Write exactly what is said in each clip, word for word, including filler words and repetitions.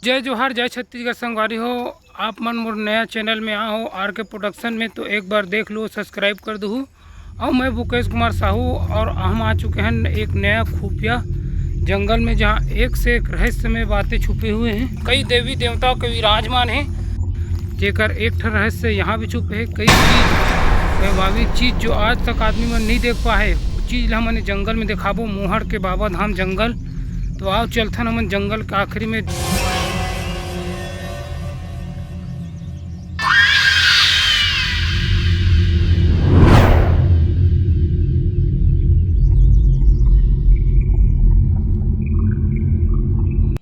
जय जोहार, जय छत्तीसगढ़ संगवारी हो। आप मन मोर नया चैनल में आ हो, आर के प्रोडक्शन में, तो एक बार देख लो, सब्सक्राइब कर दू। और मैं भूपेश कुमार साहू और हम आ चुके हैं एक नया खुफिया जंगल में, जहाँ एक से एक रहस्यमय बातें छुपे हुए हैं। कई देवी देवता के विराजमान हैं, जेकर एक ठन रहस्य यहाँ भी छुपे है। कई चीज, वैभाविक चीज, जो आज तक आदमी मन नहीं देख पाए, वो चीज ला हमन जंगल में दिखाबो। मोहड़ के बाबा धाम जंगल। तो आओ, चलथन हमन जंगल के आखिरी में।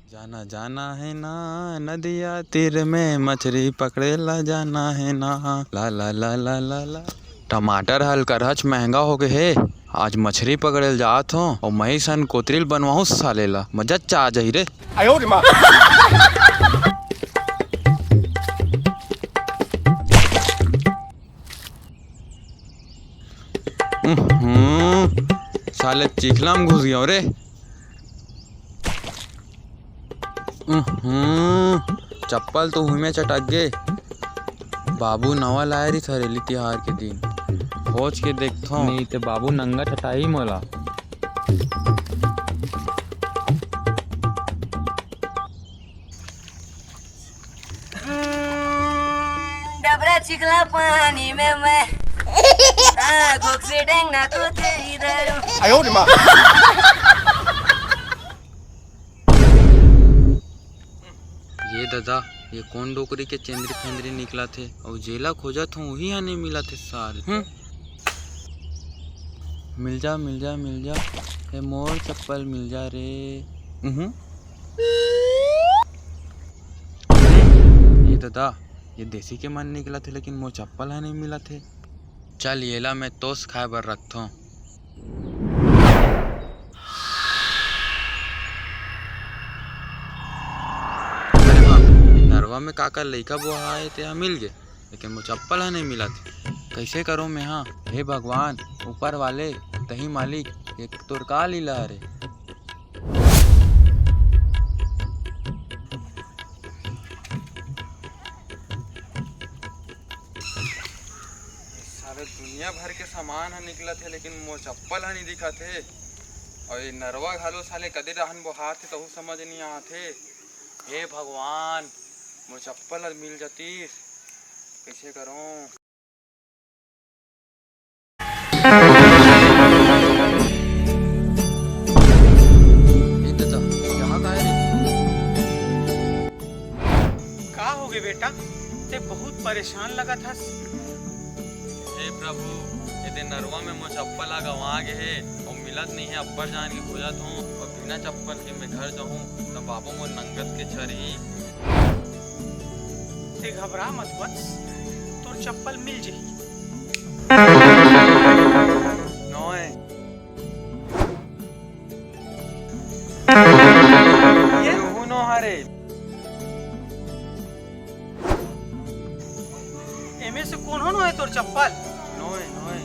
जाना जाना है ना, नदिया तीर में मछरी पकड़े ला जाना है ना। ला ला ला ला ला ला। टमाटर हलकरहच महंगा हो गए हे। आज मछरी पकड़े ल जात हो और मही सन कोतरी ल बनवाहूं साले ला, मजा चा आ जाही रे। आयो रे माँ। उहुं, साले चिखला में घुस गया रे। उहुं, चप्पल तो हुई में चटक गे। बाबू नवा लाए रहिस हरेली तिहार के दिन, खोज के देखथों। नहीं ते बाबू नंगा चटाही मोला। डबरा चिखला पानी में मैं, आ, घोक से डेंगना तो तेरी दारू। आयो रे माँ। ये ददा, ये कोन डोकरी के चेंदरी फेंदरी निकलत हे? अउ जेला खोजत हों, उही ह नइ मिलत हे सार। हम्म। मिल जा, मिल जा, मिल जा, हे मोर चप्पल मिल जा रे। उहुं। ये ददा, ये देसी के मन निकलत हे, लेकिन मोर चप्पल ह नइ मिलत हे। चल, येला मैं तोस खाए बर रखथों। अरे बाप, ये नरवा में काकर लइका बोहा हे, तेहा मिल गे, लेकिन मोर चप्पल ह नइ मिलत हे। कइसे करों मेंहा? हे भगवान, ऊपर वाले, तही मालिक, ये तोर का लीला हरे? सारे दुनिया भर के सामान ह निकलत हे, लेकिन मोर चप्पल ह नइ दिखत हे। अउ ये नरवा घलो साले कदे रहन बोहात हे, तहू समझ नइ आत हे। हे भगवान, मोर चप्पल ह मिल जतिस, कइसे करों? ए ददा, यहाँ का है रे? का हो गे बेटा, ते बहुत परेशान लगत हस। हे प्रभु, एदे नरवा में मोर चप्पल ह गंवा गे हे, अउ मिलत नइ हे, अब्बड़ जान के खोजत हों, अउ बिना चप्पल के मैं घर जाहूं, त बाबू मोर नंगत के छरही। ते घबरा मत वत्स, तोर चप्पल मिल जही। नोय। ये उहू नो हरे। एमे से कोनो नो हे तोर चप्पल? नोय, नोय।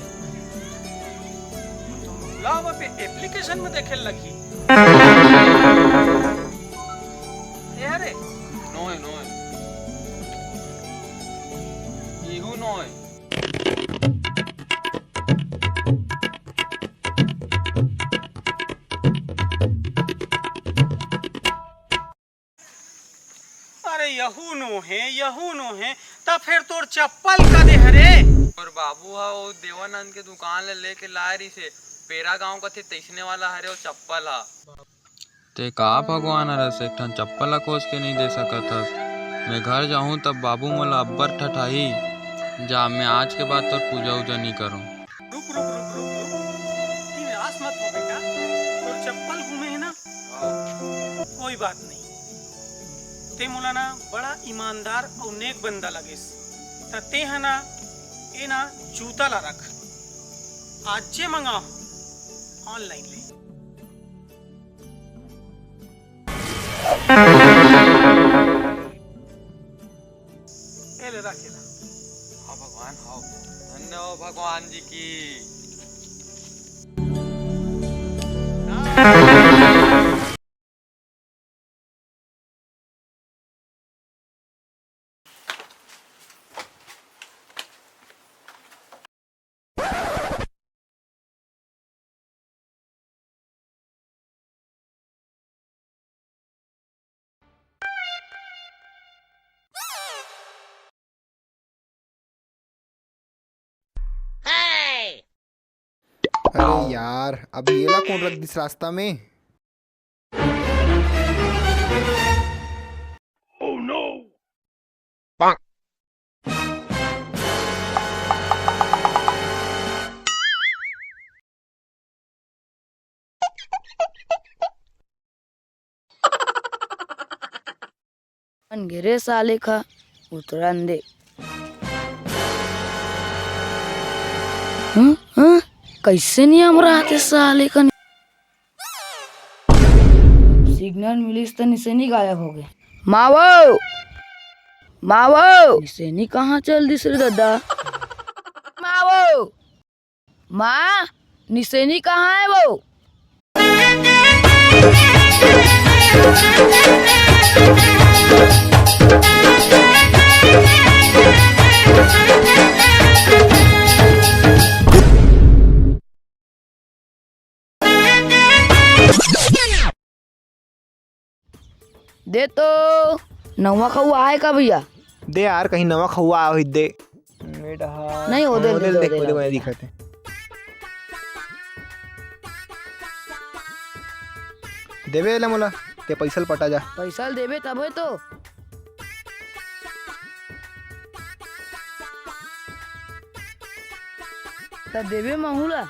तो मोला अब एप्लीकेशन में देखे लगही। ए हरे। नोय, नोय। इहू नोय। अरे यहू नो हे, यहू नो हे, त फेर तोर चप्पल कदे हरे? मोर बाबू ह ओ देवानंद के दुकान ले लेके लाए रिहिसे, पेरा गांव कथे तइसने वाला हरे ओ चप्पल ह। ते का भगवान हरस, एक ठन चप्पल ला खोज के नइ दे सकत हस? मैं घर जाहूं तब बाबू मोला अब्बड़ ठठाही। जा, मैं आज के बाद तोर पूजा उजा नइ करों। रुक, रुक, रुक, रुक, रुक। निराश मत हो बेटा, तोर चप्पल गुमे हे ना? हाँ। कोई बात नहीं, ते मोला ना बड़ा ईमानदार अउ नेक बंदा लगिस, त ते ह ना, ए ना, जूता ला रख, आज जे मंगा हो ऑनलाइन ले। ए ले, रख एला। हाँ भगवान, हाँ। धन्य हो भगवान जी की। अरे यार, अब येला कोन रख दिस रास्ता में? बन गे रे साले का, उतरन दे। हं? हं? कइसे नियम रहिथे साले का? सिग्नल मिलिस त निसेनी गायब हो गे। मावो! मावो! निसेनी कहाँ चल दिस रे ददा? मावो! माँ, निसेनी कहाँ हे वो? दे तो, नवा खउआ आय का भइया? दे यार, कहीं नवा खउआ आय होही दे। नहीं, ओ दे, ओ दे, दे, ओ दे, दे, ओ दे, ओ दे, ओ दे। दिखत हे। देबे एला मोला, ते पइसा ल पटा जा। पइसा ल देबे तभे तो। त देबे महू ला।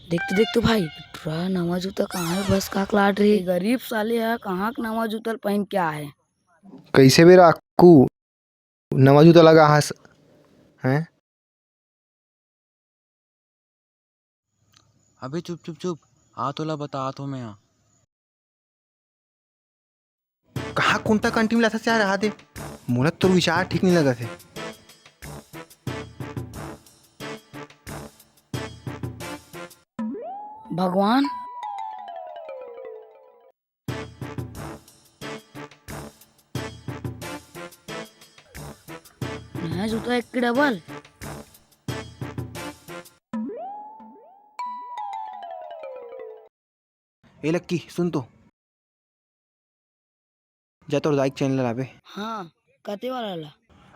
देख तो, देख तो भाई, टुरा नवा जूता कहाँ हे, बस का लाट रही। गरीब साले हा कहाँ के नवा जूता ल पहिन के आए। कइसे बे राकू, नवा जूता लगा हस, हैं? अबे चुप, चुप, चुप, आ तोला बतात हों मैं हा। कहाँ कुंटा कंटी में लाथस यार, रहा दे। मोला तोर विचार ठीक नइ लगत हे। भगवान। नया जूता एक की डबल। ए लक्की, सुन तो। जा तोर दाई के चैन ला लाबे। हाँ, कते वाला ला?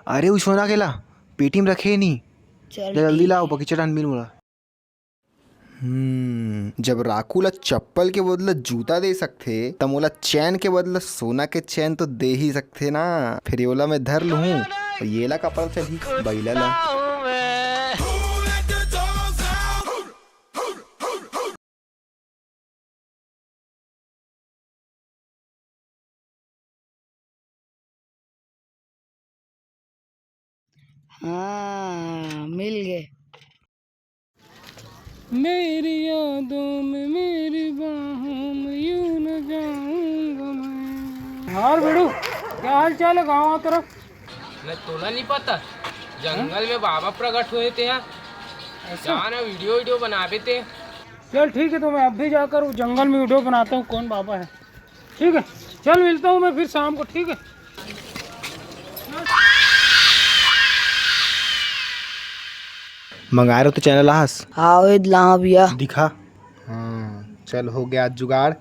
अरे, उ सोना के ला, पेटी में रखे नी। चल जा जल्दी ठीक लाओ, हे। बगीचा डाहन मिल मोला। हम्म, जब राकू ला चप्पल के बदला जूता दे सकथे, त मोला चैन के बदला सोना के चैन तो दे ही सकथे ना। फेर ओला मैं धर लूहूँ, अउ येला का पता चलही, बइला ला। हाँ, मिल गे। मेरी यादों में, मेरी बाहों में, यूं न जाऊंगा मैं। और बेड़ू, क्या हाल चाल है गाँव तरफ? मैं तोला नहीं पता, जंगल में बाबा प्रकट होए थे यार। ऐसा? जा ना, वीडियो वीडियो बनाबे ते। चल ठीक है, तो मैं अभी जाकर वो जंगल में वीडियो बनाता हूँ, कौन बाबा है। ठीक है, चल मिलता हूँ मैं फिर शाम को, ठीक है। मंगाए रहो तो चैन ला हस। हाँ, ओए लाहा भैया। दिखा। हाँ, चल हो गया आज जुगाड़।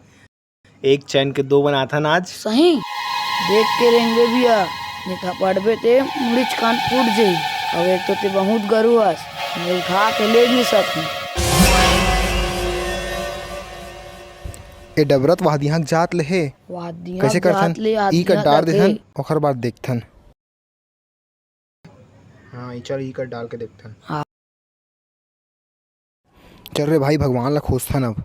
एक चैन के दो बनाथन आज। सही? देख के रेंगबे भैया, नहीं त पड़बे ते मुड़ीच कान फूट जाही। अब एक तो ते बहुत गरू हस, मोला उठा के ले भी सकही। ए डबरत वाहदिया के जात ले हे। वाहदिया कइसे के जात करथन? ले ई कर आदमी डार जात देथन, हे। ओखर बाद देखथन। हाँ, ई चल, ई कर डाल के देखथन। हाँ। चल रे भाई, भगवान ला खोजथन अब।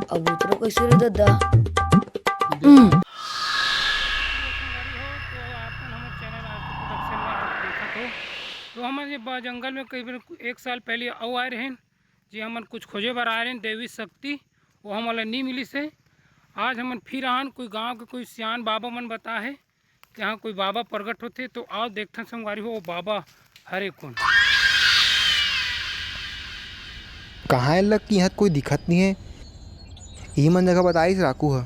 अब उतरो कइसे रे ददा? हम्म। तो हमन ये बा-, जंगल में करीबन एक साल पहले अउ आए रहेन, जे हमन कुछ खोजे बर आए रहेन, देवी शक्ति, वो हमन ला नी मिलिस हे। आज हमन फिर आन, कोई गांव के कोई सियान बाबा मन बता हे कि यहाँ कोई बाबा प्रगट होथे, तो आओ देखथन संगवारी हो, वो बाबा हरे कोन। कहाँ ए लग कि यहाँ कोई दिखत नहीं है? इही मन जगह बताइस राकू ह।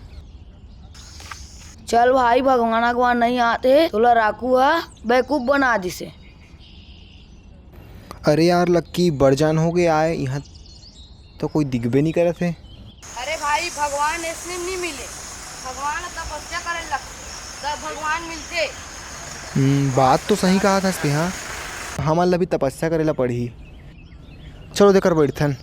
चल भाई, भगवान अगवान नहीं आते, तोला राकू ह बेवकूफ बना दिसे। अरे यार लक्की, बड़ जान हो गया आय, इहाँ तो कोई दिखबे नहीं करत हे। अरे भाई, भगवान ऐसने नहीं मिले, भगवान तपस्या करे लगथे, तब भगवान मिलथे। हम्म, बात तो सही कहा था तेहा, हमन ला भी तपस्या करे ला पड़ही। चलो देकर बैठथन।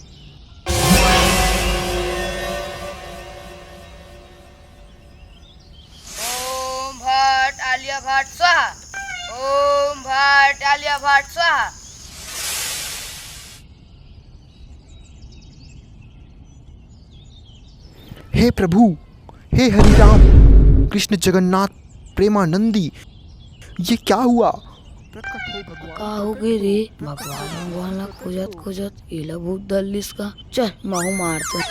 ओम भट आलिया भट स्वाहा। ओम भट आलिया भट स्वाहा। हे प्रभु, हे हरि राम, कृष्ण जगन्नाथ, प्रेमानंदी, ये क्या हुआ? प्रकट हो भगवान, का हो गे रे? भगवान भगवान ला खोजत खोजत एला भूत धर लिस का? चल, महू मारथों।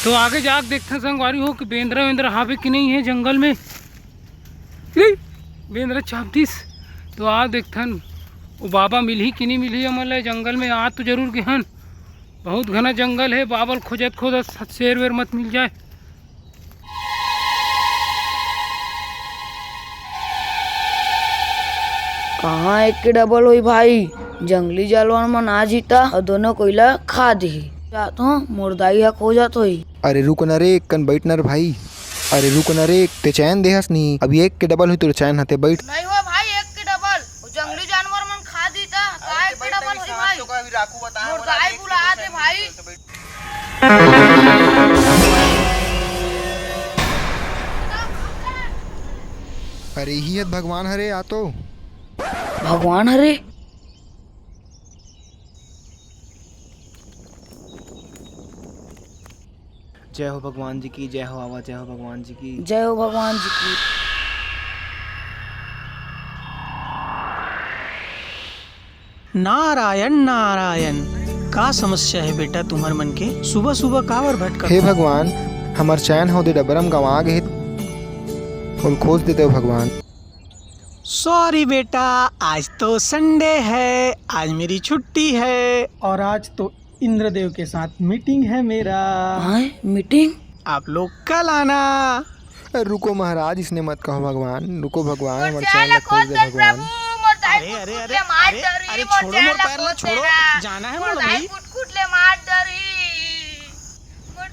तो आगे जाके देखथन संगवारी हो कि बेंदरा वेंदरा हावे कि नहीं है जंगल में। ले, बेंदरा चाप दिस। तो आ देखथन, वो बाबा मिलही कि नहीं मिलही हमन ला जंगल में। आ तो जरूर गेहन, बहुत घना जंगल है, बाबा ल खोजत खोजत शेर वेर मत मिल जाए। कहाँ एक के डबल होई भाई, जंगली जानवर मन आ जीता और दोनों कोई ला खा दिही। जात हो, मोर दाई हा खोजत होई। अरे रुक न रे, एक कन बैठ न रे भाई। अरे रुक न रे, ते चैन देहस नहीं, अभी एक के डबल होई तोर चैन हते बैठ। नहीं हो भाई, एक के डबल, वो जंगली जानवर मन खा दी ता, का एक के डबल होई भाई? मोर दाई बुला दे भाई। अरे इही हत भगवान हरे, आ तो। भगवान हरे। जय हो भगवान जी की, जय हो आवा, जय हो भगवान जी की। जय हो भगवान जी की। नारायण नारायण। का समस्या है बेटा तुम्हर मन के? सुबह सुबह काबर भटकत हे हो? भगवान, हमर चैन हा ओ दे डबरा म गंवा गे हे, ओला खोज दे देव भगवान। सॉरी बेटा, आज तो संडे है, आज मेरी छुट्टी है और आज तो इंद्रदेव के साथ मीटिंग है मेरा। हाँ, मीटिंग? आप लोग कल आना। अरे रुको महाराज, इसने मत कहो भगवान, रुको भगवान, हमर चैन ला खोज दे भगवान। अरे, अरे, अरे, अरे, अरे, छोड़ो मोर पैर ला, छोड़ो, जाना है मोर भाई। हमर चैन ला खोज दे महाराज,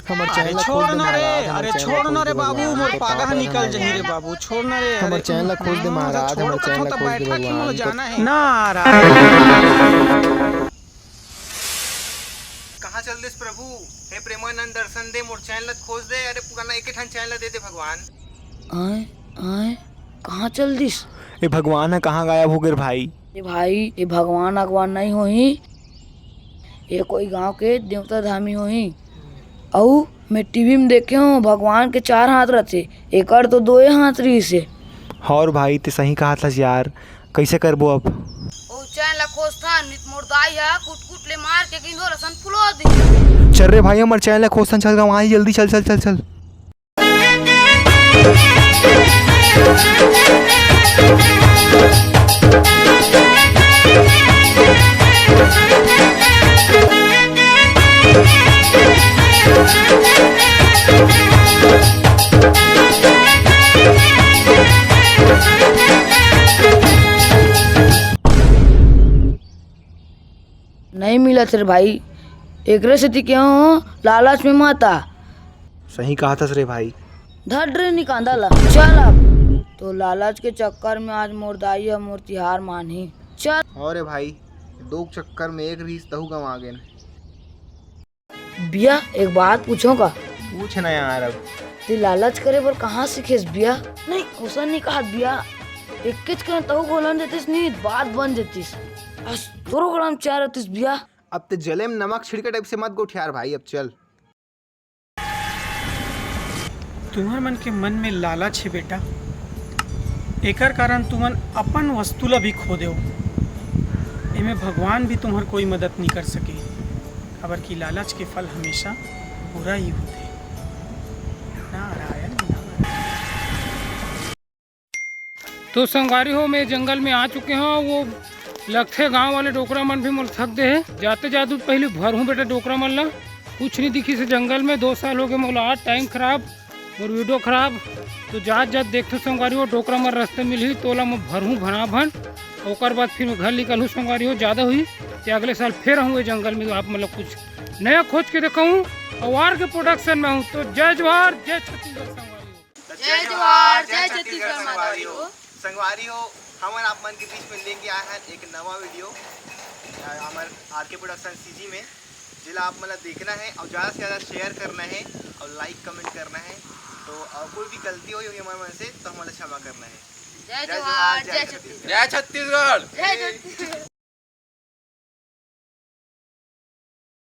हमर चैन ला खोज दे। अरे छोड़ ना रे बाबू, मोर पागा निकल जाही रे बाबू, छोड़ ना रे। हमर चैन ला खोज दे महाराज, हमर चैन ला खोज दे भगवान। नारायण। कहाँ चल दिस प्रभु? हे प्रेमानंद, दर्शन दे, मोर चैन ला खोज दे। अरे पुराना एके ठन चैन ला दे दे भगवान। आय, आय, कहाँ चल दिस? ए भगवान ह कहाँ गायब हो गे भाई? ए भाई, ए भगवान अगवान नहीं होही, ए कोई गांव के देवता धामी होही। अऊ मैं टीवी में देखे हूँ, भगवान के चार हाथ रथे, एकर तो दोए हाथ रहिसे। हौर भाई, ते सही कहत हस यार, कइसे करबो अब? ओ चैन ला खोजथन, नित मोर दाई ह कुटकुट ले मार के गिंधो लसन फुलो दी। चल रे भाई, हमर चैन ला खोजथन, चल गंवाही जल्दी, चल, चल, चल, चल। नहीं मिलत रे भाई, एकरे सेती केहेंव लालच में मत आ। सही कहत हस रे भाई। धर रे निकांदा ला, चल अब। तो लालच के चक्कर में आज मोर दाई ह मोर तिहार मानही। चल। हाँ रे भाई, दो चक्कर में एक रिहिस तहू गंवा गेन। बिया, एक बात पूछों का? पूछ ना यार अब। ते लालच करे बर कहाँ सीखेस बिया? नहीं, ओसन नहीं कहत बिया। एकेच कन तहू गोलन देतिस नहीं, बात बन देतिस। अस तोरो गला में चार रहतिस बिया। अब ते जले में नमक छिड़के टाइप से मत गोठियार भाई, अब चल। तुम्हर मन के मन में लालच हे बेटा, एकर कारण तुमन अपन वस्तु ला भी खो देव। एमे भगवान भी तुम्हर कोई मदद नहीं कर सके, काबर कि लालच के फल हमेशा बुरा ही होथे। नारायण, नारायण। तो संगवारी हो, मैं जंगल में आ चुके हूँ। वो लगथे गांव वाले डोकरा मन भी मोला ठग दे हे। जाते जादू पहले भरहूँ बेटा डोकरा मन ला। कुछ नहीं दिखिस हे जंगल में, दो साल हो गए मोला। आज टाइम खराब, मोर वीडियो खराब। तो जात जात देखथों संगवारी हो, डोकरा मन रस्ता मिलही तोला मैं भरहूँ भना भन। ओकर बाद फिर मैं घर निकलहूँ संगवारी हो, ज़्यादा होही ते अगले साल फिर आहूँ ये जंगल में, आप मन ला कुछ नया खोज के देखाहूँ। अउ आर के प्रोडक्शन में हूँ। तो जय जोहार, जय छत्तीसगढ़ संगवारी हो। जय जोहार, जय छत्तीसगढ़ संगवारी हो। संगवारी हो, हमन आप मन के बीच में लेके आए हैं एक नवा वीडियो, अ, हमर आर के प्रोडक्शन सीजी में, जेला आप मन ला देखना है और ज़्यादा से ज़्यादा शेयर करना है और लाइक कमेंट करना है। तो अ, कोई भी गलती होही हमर मन से तो हमन ला क्षमा करना है। जय जोहार, जय छत्तीसगढ़। जय छत्तीसगढ़। जय छत्तीसगढ़।